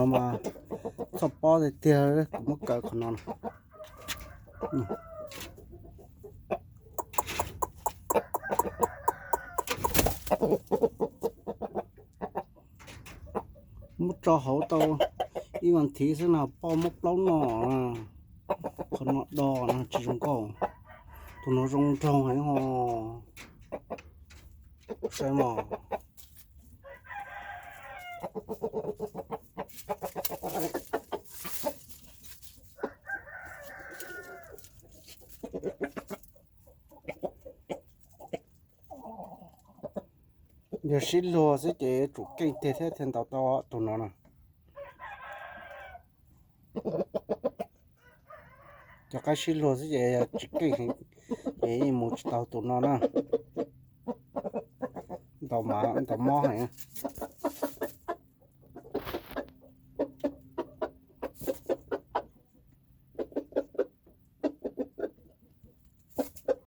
Mas txhoj pob tiag tiag, kuv muab kaw qhov no. Muab tso hauv tau ib vas thiv xwb no poj muab plaub no. Qhov no do no tsis zoo nkauj, tus no zoo nraug heev ho. Saib mas. Yog sib luag xwb ces tsum keej tiag thiab thiaj ntaus tau tus no na. Cov qaib sib luag xwb ces yog tsis keej heev ces yeej mus tsis tau tus no na. Ntaus mas ntaus mob heev.